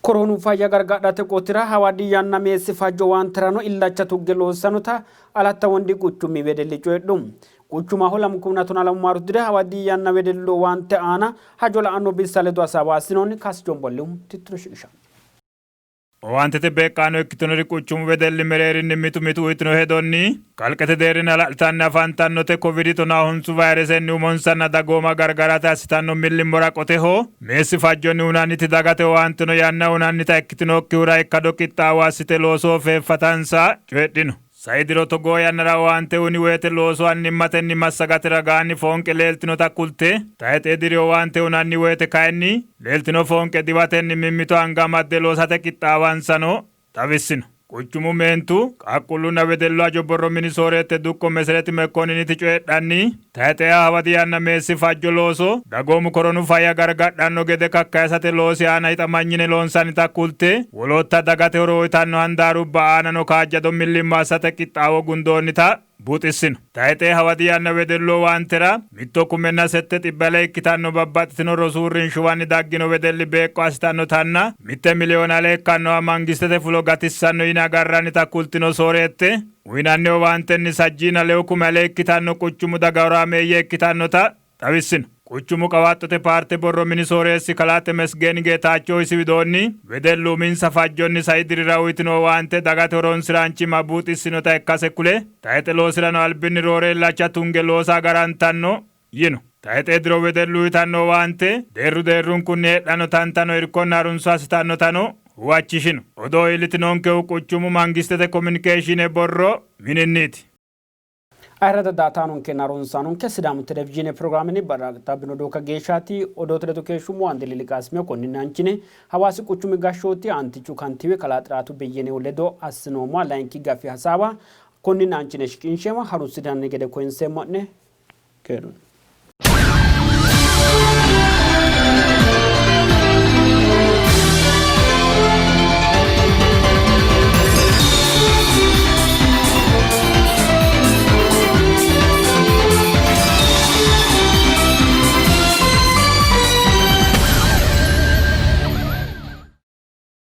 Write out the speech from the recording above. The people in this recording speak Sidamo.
Koroonu fayya gargadhate qotira hawadi yanna meessi fajjo owaanterano illacha tugge loossannota Alatta Wondi quchumi wedelli coyidhu. Quchumaho 2012 maarote diri hawadi yanna wedellu owaante aana hajo la'anno bissa ledo hasaawa assinoonni. Kaasi Jombollihu tittiro shiqishanno. Owaantete beeqqaano ikkitinori quchumu wedelli mereerinni mitu mitu uyitino hedonni kalqete deerrinni hala'litanni afantannote Kovidi tonaa honsu vayiresenni umonsanna dagooma gargarate assitanno millimmora qoteho meessi fajjonni uyinanniti dagate owaanteno yanna uyinannita ikkitinokkihura ikkado qixxaawo assite loosoho feeffatansa coyidhino. Sai diro togoo yannara owaante uyni woyte looso annimmatenni massagate ragaanni foonqe leeltinota kulte, tayxee diri owaante uyinanni woyte kayinni leeltino foonqe diwatenni mimmito anga amadde loosate qixxaawansano xawissino. Quchumu meentu, qaaqquullunna wedellu hajo borro mini sooreette dukko Meseret Mekkonniniti coyidhanni, tayxeha hawadi yanna meessi fajjo looso dagoomu koronu fayya gargadhanno gede kakkayisate loosi aana hixamanyine loonsannita kulte, wolootta dagate horo uyitanno handaarubba aanano kaajjado millimmo assate qixxaawo gundoonnita buuxissino. Tayxee hawadi yanna wedellu owaantera 1,800 ale ikkitanno babbaxxitino rosu uurrinshuwanni daggino wedelli beeqqo assitannotanna 1 miliyoone ale ikkannoha mangistete fulo gatissanno yine agarrannita kultino sooreette, uyinanni owaantenni sajjiina lewu kume ale ikkitanno quchumu daga horaameeyye ikkitannota xawissino. Quchumu qawaaxxote paarte borro mini sooreessi kalaa Temesgeni Geetaachew isi widoonni, wedellu uminsa fajjonni sai dirira uytino owaante dagate horonsi'raanchimma buuxissinota ikkase kule, tayxe loosirano albinni roore illacha tunge loosa agarantanno yino. Tayxe diro wedellu uytanno owaante deerru deerrunkunni heedhanno tantano irkonna harunso assitannotano huwachishino. Odoo iillitinonkehu quchumu mangistete komunikeeshiine borro mininniiti. Ayirrada daatanonkenna harunsaanonke Sidaamu Televizhiine pirogiraamenni barra qixxaabbino odoo kageeshshaati. Odoote ledo keeshshummo Andili Liqaasimiyo konninni aanchine Hawaasi quchumi gashshooti aantichu kantiiwi kalaa Xiraatu Beyyenehu ledo assinoommoha layinki gafi hasaawa konninni aanchine shiqinsheemmo. Harunsitinanni gede koyinseemmo'ne. Keerunni.